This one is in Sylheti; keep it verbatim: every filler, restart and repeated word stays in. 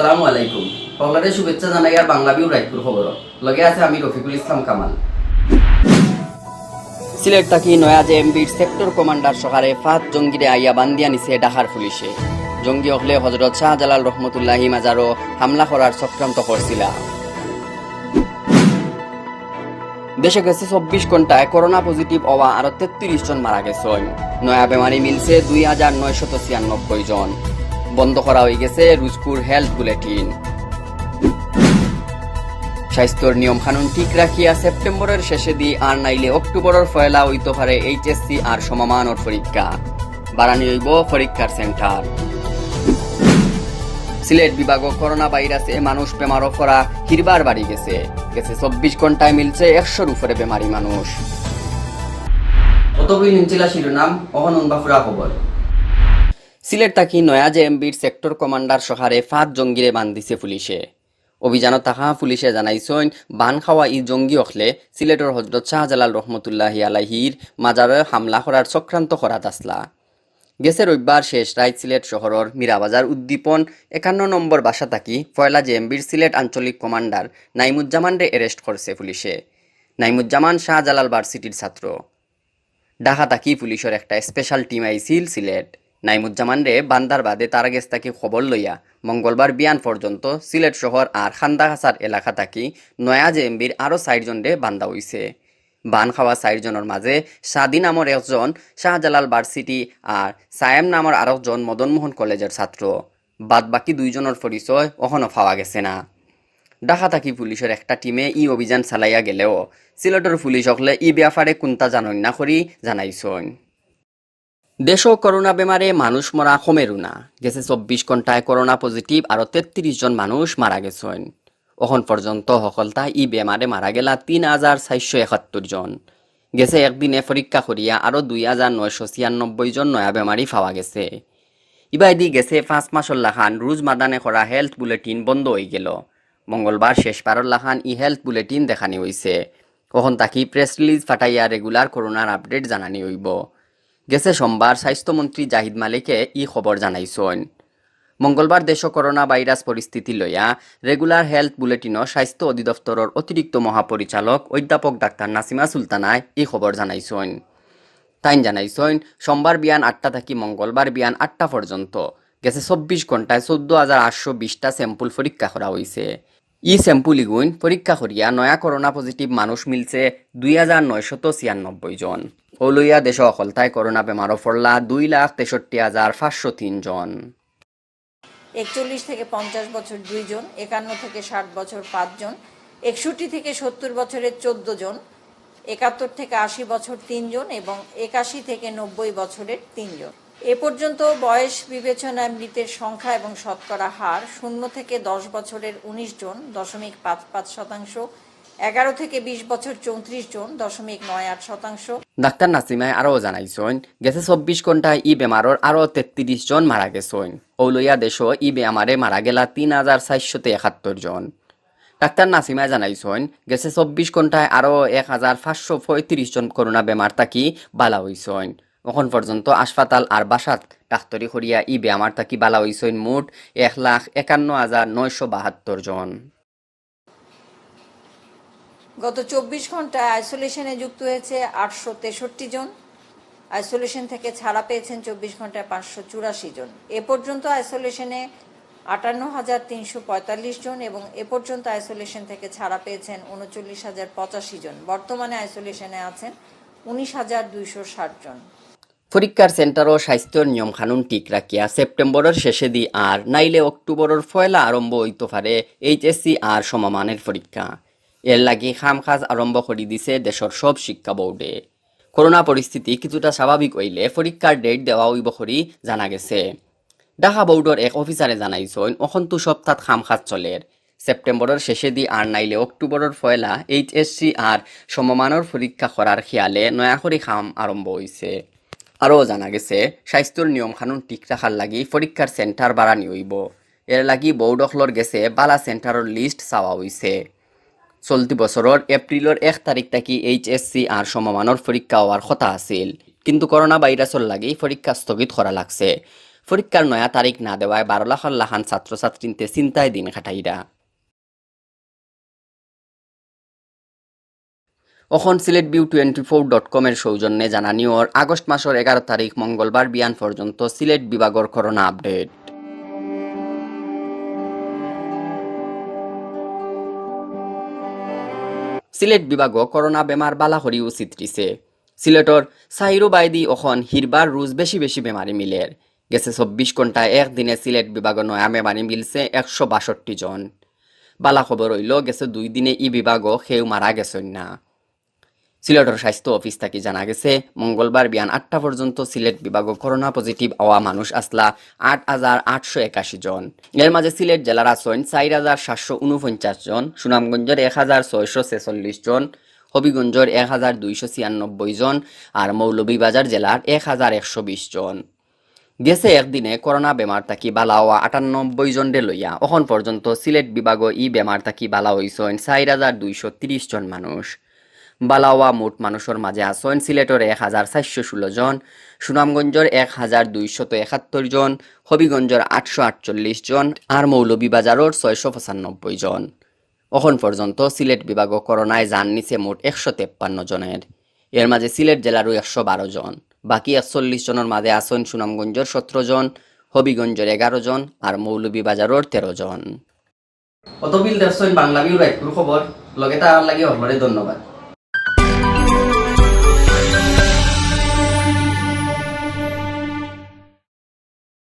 আসসালামু আলাইকুম। সকলরে শুভেচ্ছা জানাইয়ার বাংলা ভিউ রায়পুর খবর। লগে আছে আমি রফিকুল ইসলাম কামাল। সিলেট থাকি নয়া জেএমবির সেক্টর কমান্ডার সহারে পাঁচ জঙ্গিরে আইয়া বান্দিয়া নিছে ঢাকার পুলিশে। জঙ্গি অকলে হজরত শাহজালাল রহমতুল্লাহি মাজারো হামলা করার চক্রান্ত করছিলা। দেশে গেছে চব্বিশ ঘন্টায় করোনা পজিটিভ অওয়া আরো তেত্রিশ জন মারা গেছইন। নয়া বেমারি মিলছে দুই হাজার নয়শত ছিয়ানব্বই জন। বন্ধ করা অইগেছে রুজকুর হেলথ বুলেটিন। স্বাস্থ্যর নিয়ম কানুন ঠিক রাখিয়া সেপ্টেম্বরর শেষেদি আর নাইলে অক্টোবরর পয়লা অইতো পারে এইচএসসি আর সমমানর পরীক্ষা। বাড়ানি অইবো পরীক্ষার সেন্টার। সিলেট বিভাগো করোনা ভাইরাসে মানুষ বেমারো পড়া হিরবার বাড়ি গেছে। গেছে চব্বিশ ঘন্টায় মিলছে একশোর উপরে বেমারি মানুষ। অতগুই নিনছিলা শিরোনাম, অখন উনবা পুরা খবর। সিলেট থাকি নয়া জেএমবির সেক্টর কমান্ডার সহারে পাঁচ জঙ্গিরে বান্দিছে পুলিশে। অভিযানো থাকা পুলিশে জানাইছইন, বান খাওয়া ই জঙ্গি অকলে সিলেটর হজরত শাহজালাল রহমতুল্লাহি আলাইহির মাজারে হামলা করার চক্রান্ত করাত আছলা। গেছে রবিবার শেষ রাইত সিলেট শহরর মীরাবাজার উদ্দীপন একান্ন নম্বর বাসা থাকি পয়লা জেএমবির সিলেট আঞ্চলিক কমান্ডার নাইমুজ্জামানরে অ্যারেস্ট করছে পুলিশে। নাইমুজ্জামান শাহজালাল ভার্সিটির ছাত্র। ঢাকা থাকি পুলিশর একটা স্পেশাল টিম আইছিল সিলেট। নাইমুজ্জামানরে বান্দার বাদে তার গেছ থাকি খবর লইয়া মঙ্গলবার বিয়ান পর্যন্ত সিলেট শহর আর খান্দাকাছার এলাকা থাকি নয়া জেএমবির আরো চাইর জনরে বান্দা অইছে। বান খাওয়া চাইর জনর মাঝে সাদি নামর একজন শাহজালাল ভার্সিটি আর সায়েম নামর আরকজন মদন মোহন কলেজর ছাত্র। বাদ বাকি দুইজনর পরিচয় অখনো পাওয়া গেছে না। ঢাকা থাকি পুলিশর একটা টিমে ই অভিযান চালাইয়া গেলেও সিলেটর পুলিশ অকলে ই ব্যাপারে কুন্তা জানইন না করি জানাইছইন। দেশো করোনা বেমারে মানুষ মরা কমেরও না। গেছে চব্বিশ ঘন্টায় করোনা পজিটিভ আরো তেত্রিশ জন মানুষ মারা গেছইন। অখন পর্যন্ত হকলতা ই বেমারে মারা গেলা তিন হাজার চাইরশো একাত্তর জন। গেছে একদিনে পরীক্ষা করিয়া আরো দুই হাজার নয়শো ছিয়ানব্বই জন নয়া বেমারি পাওয়া গেছে। ইবায়দি গেছে পাঁচ মাসর লাখান রুজ মাদানে করা হেলথ বুলেটিন বন্ধ অইগেলো। মঙ্গলবার শেষবারর লাখান ই হেলথ বুলেটিন দেখানি অইছে। অখন থাকি প্রেস রিলিজ ফাটাইয়া রেগুলার করোনার আপডেট জানানি অইবো। গেছে সোমবার স্বাস্থ্যমন্ত্রী জাহিদ মালিকে ই খবর জানাইছইন। মঙ্গলবার দেশো করোনা ভাইরাস পরিস্থিতি লইয়া রেগুলার হেলথ বুলেটিনো স্বাস্থ্য অধিদপ্তরর অতিরিক্ত মহাপরিচালক অধ্যাপক ডাক্তার নাসিমা সুলতানায় ই খবর জানাইছইন। তাইন জানাইছইন, সোমবার বিয়ান আটটা থাকি মঙ্গলবার বিয়ান আটটা পর্যন্ত গেছে চব্বিশ ঘন্টায় চৌদ্দ হাজার আটশো বিশটা স্যাম্পল পরীক্ষা করা অইছে। ই স্যাম্পল ইগুইন পরীক্ষা করিয়া নয়া করোনা পজিটিভ মানুষ মিলছে দুই হাজার নয়শত ছিয়ানব্বই জন। অউ লইয়া দেশো অকলতায় করোনা বেমারো পড়লা দুই লাখ তেষট্টি হাজার পাঁচশো তিন জন। একচল্লিশ থেকে পঞ্চাশ বছর দুইজন, একান্ন থেকে ষাট বছর পাঁচজন, একষট্টি থেকে সত্তর বছরের চোদ্দ জন, একাত্তর থেকে আশি বছর তিনজন এবং একাশি থেকে নব্বই বছরের তিনজন। এ পর্যন্ত বয়স বিবেচনায় মৃতের সংখ্যা এবং শতকরা হার শূন্য থেকে দশ বছরের উনিশ জন, দশমিক পাঁচ পাঁচ শতাংশ, এগারো থেকে বিশ বছর চৌত্রিশ জন, দশমিক নয় আট শতাংশ। ডাক্তার নাসিমায় আরও জানাইছইন, গেছে চব্বিশ ঘন্টায় ই বেমারর আরও তেত্রিশ জন মারা গেছইন। অউ লইয়া দেশো ই বেমারে মারা গেলা তিন হাজার চাইরশত একাত্তর জন। ডাক্তার নাসিমায় জানাইছইন, গেছে চব্বিশ ঘন্টায় আরও এক হাজার পাঁচশো পঁয়ত্রিশ জন করোনা বেমার থাকি বালা অইছইন। অখন পর্যন্ত হাসপাতাল আর বাসাত ডাক্তরি করিয়া ই বেমার থাকি বালা অইছইন মোট এক লাখ একান্ন হাজার নয়শো বাহাত্তর জন। গত চব্বিশ ঘন্টায় আইসোলেশনে যুক্ত হয়েছে আটশো তেষট্টি জন। আইসোলেশন থেকে ছাড়া পেয়েছেন চব্বিশ ঘন্টায় পাঁচশো চুরাশি জন। এ পর্যন্ত আইসোলেশনে আটান্ন হাজার তিনশো পঁয়তাল্লিশ জন এবং এ পর্যন্ত আইসোলেশন থেকে ছাড়া পেয়েছেন ঊনচল্লিশ হাজার পঁচাশি জন। বর্তমানে আইসোলেশনে আছেন উনিশ হাজার দুইশো ষাট জন। পরীক্ষার সেন্টারো স্বাস্থ্যর নিয়ম কানুন ঠিক রাখিয়া সেপ্টেম্বরর শেষেদি আর নাইলে অক্টোবরর পয়লা আরম্ভ অইতো পারে এইচএসসি আর সমমানর পরীক্ষা। এর লাগি কাম কাজ আরম্ভ করি দিছে দেশর সব শিক্ষা বোর্ডে। করোনা পরিস্থিতি কিছুটা স্বাভাবিক অইলে পরীক্ষার ডেট দেওয়া অইবো করি জানা গেছে। ঢাকা বোর্ডর এক অফিসারে জানাইছইন, অখনতু সপ্তাত কাম কাজ চলের। সেপ্টেম্বরর শেষেদি আর নাইলে অক্টোবরর পয়লা এইচএসসি আর সমমানর পরীক্ষা করার খিয়ালে নয়া করি কাম আরম্ভ অইছে। আরও জানা গেছে, স্বাস্থ্যর নিয়ম কানুন ঠিক রাখার লাগি পরীক্ষার সেন্টার বাড়ানি অইবো। এর লাগি বোর্ড অকলর গেছে বালা সেন্টারর লিস্ট চাওয়া অইছে। চলতি বছরর এপ্রিলর এক তারিখ থাকি এইচএসসি আর সমমানর পরীক্ষা অওয়ার কথা আছিল, কিন্তু করোনা ভাইরাসর লাগি পরীক্ষা স্থগিত করা লাগছে। পরীক্ষার নয়া তারিখ না দেওয়ায় বারো লাখর লাখান ছাত্রছাত্রীন্তে চিন্তায় দিন কাটাইরা। অখন Sylhet view twenty four dot com এর সৌজন্যে জানানি অর আগস্ট মাসর এগারো তারিখ মঙ্গলবার বিয়ান পর্যন্ত সিলেট বিভাগর করোনা আপডেট। সিলেট বিভাগও করোনা বেমার বালা করিউ ছিতরিছে। সিলেটর চাইরো বায়দি অখন হিরবার রুজ বেশি বেশি বেমারি মিলের। গেছে চব্বিশ ঘন্টায় একদিনে সিলেট বিভাগো নয়া বেমারি মিলছে একশো বাষট্টি জন। বালা খবর অইলো, গেছে দুই দিনে ই বিভাগো কেউ মারা গেছইন না। সিলেটর স্বাস্থ্য অফিস থাকি জানা গেছে, মঙ্গলবার বিয়ান আটটা পর্যন্ত সিলেট বিভাগো করোনা পজিটিভ অওয়া মানুষ আছলা আট হাজার আটশো একাশি জন। এর মাঝে সিলেট জেলার আছইন চাইর হাজার সাতশো ঊনপঞ্চাশ জন, সুনামগঞ্জর এক হাজার ছয়শো ছেচল্লিশ জন, হবিগঞ্জর এক হাজার দুইশো ছিয়ানব্বই জন, আর মৌলভীবাজার জেলার এক হাজার একশো বিশ জন। গেছে একদিনে করোনা বেমার থাকি বালা অওয়া আটানব্বই জনরে লইয়া অখন পর্যন্ত সিলেট বিভাগো ই বেমার থাকি বালা অইছইন চাইর হাজার দুইশো তিরিশ জন মানুষ। বালা অওয়া মোট মানুষর মাঝে আছইন সিলেটর এক হাজার চাইরশো ষোলো জন, সুনামগঞ্জর এক হাজার দুইশত একাত্তর জন, হবিগঞ্জর আটশো আটচল্লিশ জন, আর মৌলভীবাজারর ছয়শো পঁচানব্বই জন। অখন পর্যন্ত সিলেট বিভাগো করোনায় জান নিছে মোট একশো তেপ্পান্ন জনের। এর মাঝে সিলেট জেলারও একশো বারো জন। বাকি একচল্লিশ জনর মাঝে আছইন সুনামগঞ্জর সতেরো জন, হবিগঞ্জর এগারো জন, আর মৌলভীবাজারর তেরো জন। অতবিল দেখছইন বাংলা ভিউ রাইতকুর খবর, লগে থাকার লাগি হকলরে ধন্যবাদ।